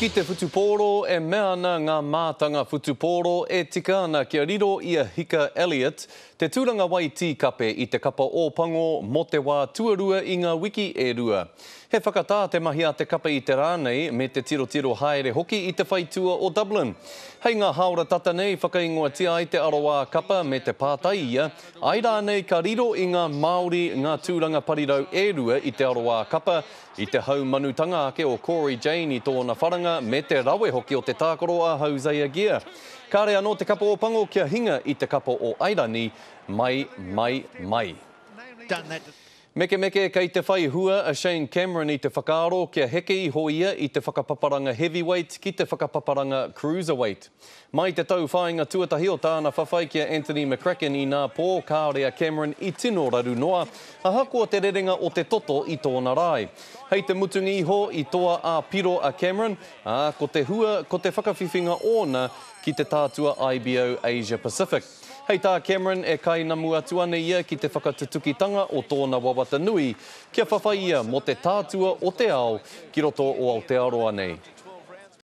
Ki te whutupōro, e mea ana ngā mātanga whutupōro e tika ana kia riro i a Hika Elliot te tūranga wai tīkape i te kapa Ōpango mō te wā tuarua i ngā wiki e rua. He whakatā te mahi a te kapa i te rā nei me te tirotiro haere hoki i te whaitua o Dublin. Hei ngā hāora tata nei whakaingoatia ai te aroā kapa me te pātai ia, āe rānei ka riro i ngā Māori ngā tūranga parirau e rua i te aroā kapa I te haumanutanga ake o Cory Jane i tōna wharanga me te rawe hoki o te tākaro a Hosea Gear. Kāre anō te kapa o Pango kia hinga i te kapa o Airani, mai, mai, mai. Mekemeke kei te whai hua a Shane Cameron i te whakaaro kia heke iho ia i te whakapaparanga heavyweight ki te whakapaparanga cruiserweight. Mai te tau whāinga tuatahi o tāna whawhai ki a Anthony McCracken inā pō, kāore a Cameron i tino raru noa, ahakoa te rerenga o te toto i tōna rae. Hei te mutunga iho, i toa ā-piro a Cameron, ā, ko te hua ko te whakawhiwhinga ōna ki te tātua IBO Asia Pacific. Hei tā Cameron, e kainamu atu ana ia ki te whakatutukitanga o tōna wawata nui, kia whawhai ia mō te tātua o te ao ki roto o Aotearoa nei.